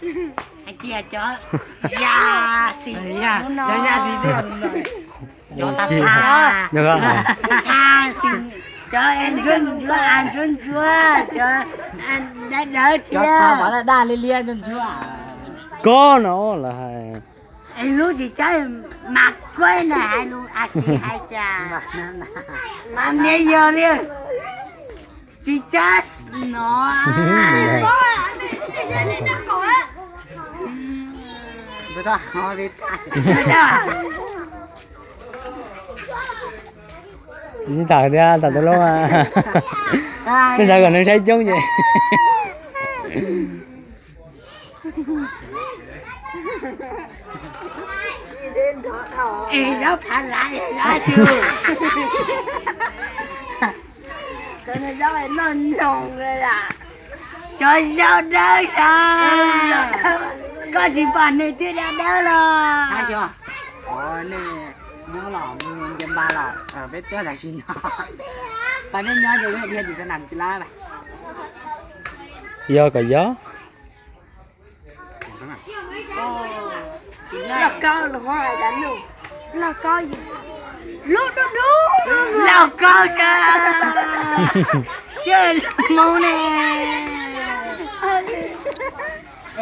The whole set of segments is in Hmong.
Hais tias cov zaj xis, cov zaj xis, cov tha, tha xis, cov es ntsuab ntsuab, ntsuab ntsuab, cov dawb dawb thiab, cov daj daj liab liab ntsuab ntsuab. Koj no lawv hais es lub tsis tsawg mas koj na hais lus as kiv hais cas mas niag yog li tsis tsawg no. Tsis tham tias tham tus lub, nej ntawd kom nws saib coob ces. Es zaub phav lav, zaub tsu, zaub noj nyoos, cov zaub dawb xwb. Koj tsis pom nws twb dawb dawb los. Nej nyob los peb tuaj tam sim no, pab nej nyob ces peb dhia tim xab nam tsis lab. Yog kom yog. Lauj kaub, lauj kaub, lub dub dub, lauj kaub sab, yog lub Hmoob ne.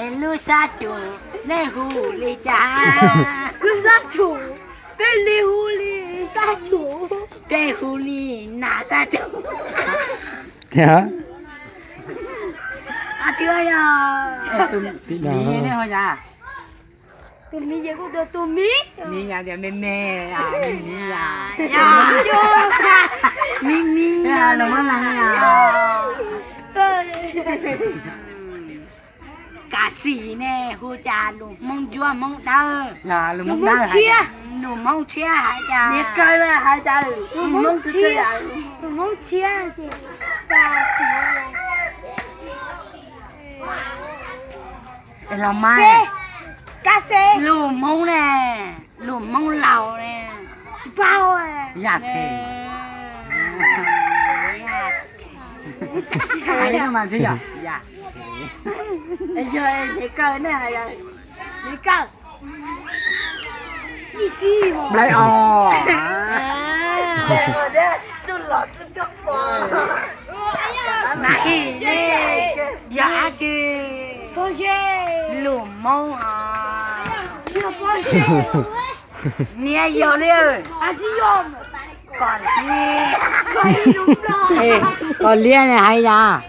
Es lub sab cum nej hu li cas? Lub sab cum, peb li hu li sab cum, peb hu li nas sab cum. Tiag. Tus miv ne ho yog? Tus miv ces kuj tus miv, miv yog tias me me, miv, miv, miv, los muab lawm. Kav xis ne hu cas lus Hmoob ntsuab Hmoob dawb, lus Hmoob tshiab, lus Hmoob tshiab hais cas, lus Hmoob tshiab, lus Hmoob tshiab ces kav xis. Es los mas, lus Hmoob ne, lus Hmoob laus ne, tsis paub. Yaj them. Yog Hniav Kaw ne, Hniav Kaw, Nplai Os. Mas yog dab tsi? Lus Hmoob os. Niag yog li, Qos Liab. Qos Liab ne hais yas,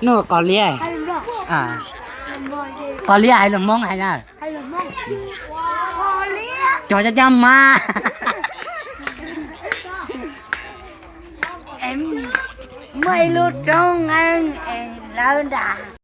nug Qos Liab. Qos Liab hais lus Hmoob hais yas, cov cab cab mas. Muaj ib lub roob nqeeb es lawv nram